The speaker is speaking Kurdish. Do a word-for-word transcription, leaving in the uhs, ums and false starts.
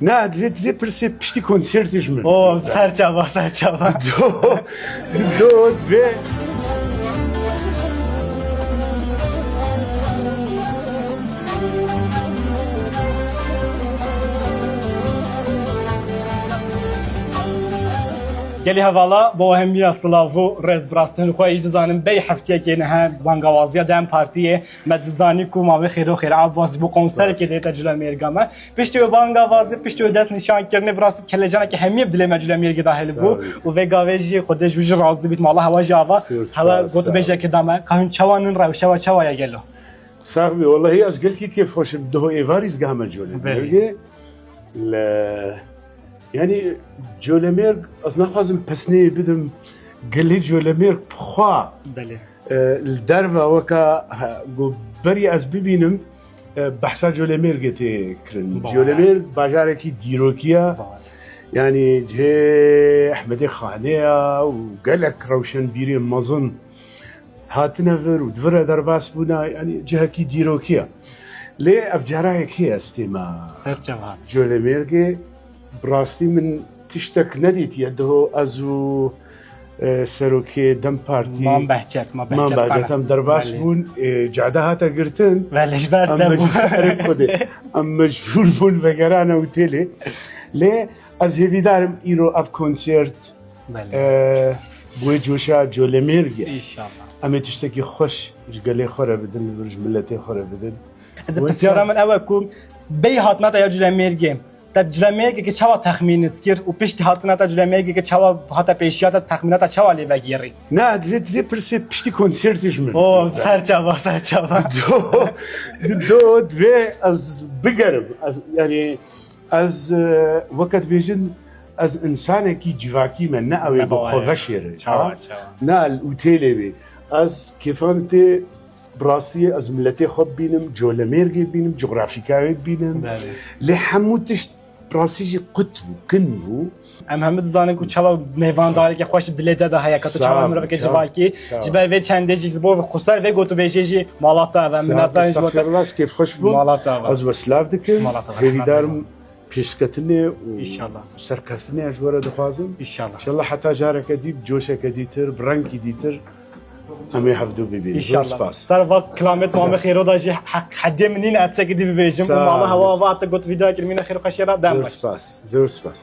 Na, divê, divê pirsê piştî konsertê ji min. O, serçava, serçava. Do, do, divê. Gelî hevala, bo hemiya silav û rêz bi rastî xwe îş dizanim, bey heftiyekê niha bangawaziya DEM Partiyê me dizanî ku ma wê xêro xêr Abbas ji bo konserekê dê te Culemêrga me. Piştî wê bangavazî, piştî wê dest nîşan kirinê, bi rastî kelecanekî hemiyê bi dilê me Culemêrgê de hilbû. Û vê gavê jî Xwedê ji wî jî razî bît, mala hewa jî ava. Hewa gotûbêjekê da me. Ka hûn çawa nin, rewşa we çawa ye gelo? Sax bî, wellahî ez gelkî kêfxweş im. Duho êvarî ez gihame Colemêrgê. Le, yanî Colemêrg, ez naxwazim pesneyê bidim, gelê Colemêrg bi xwe, Belê. e, li derve weka, he, ku berî ez bibînim, e, behsa Colemêrgê tê kirin. Colemêrg bajarekî dîrokî ye. Yanî cihê Ehmedê Xanê ye û gelek rewşenbîrê mezin hatine vir û di vir re derbas bûne, yanî cihekî dîrokî ye. Lê ev cara yekê ye ez tême Colemêrgê. Bi rastî min tiştek nedîtiye. Duho ez û, e, serokê DEM Partî Mam Behçet, Mam Behçet em derbas bûn. E, cade hate girtin. Belê, ji ber te bû. Erê Xwedê. Em mecbûr bûn vegerane otelê. Lê ez hêvîdar im îro ev konsert Belê. E, bi wê coşa Colemêrgê. Înşallah. Em ê tiştekî xweş ji gelê xwe re bidin, li vir ji miletê xwe re bidin. Ez ê pisyara min ew e ku bey hatina te ya Culemêrgê, te Culemêrgeke çawa texmînit kir û piştî hatina te Culemêrgeke çawa hate pêşiya te, texmîna te çawa lê vegêrî? Na, divê, divê pirsê piştî konsertê ji min. O, serçava, serçava. Do, do, divê ez bigerim. Ez, yanî ez, e, weke dibêjin, ez insanekî civakî me, ne ew ê bi xwe veşêre. Çawa, çawa. Ne li otelê bê. Ez kêfan tê, bi rastî ez miletê xwe bibînim, Colemêrgê bibînim, cografîka wê bibînim. Belê. Lê hemû tişt bi rastî jî qut bû, kin bû. Em hemû dizanin ku çawa mêvandareke xweş dilê te de heye, ka tu çawa miroveke civakî. Ji ber vê çendê jî, ji bo xwe ser vê gotûbêjê jî mala te eve, minetdar ji bo te. Estexfirullah, ez kêfxweş bûm. Mala te eve. Ez we silav dikim. Mala te eve. Hêvîdar im pêşketinê û serkeftinê ez ji we re dixwazim. Înşallah. Înşallah heta careke dî, bi coşeke dîtir, bi rengkî dîtir em ê hevdû bibînin. Înşallah. Zor spas. Ser va kilamêt Mamê Xêro da jî heq-, hedê min nîne ez çekî dî bibêjim. Û mala hewa va te got vîdeoyekî mîne xêr û xweşiyê re dem baş. Zor spas. Zor spas.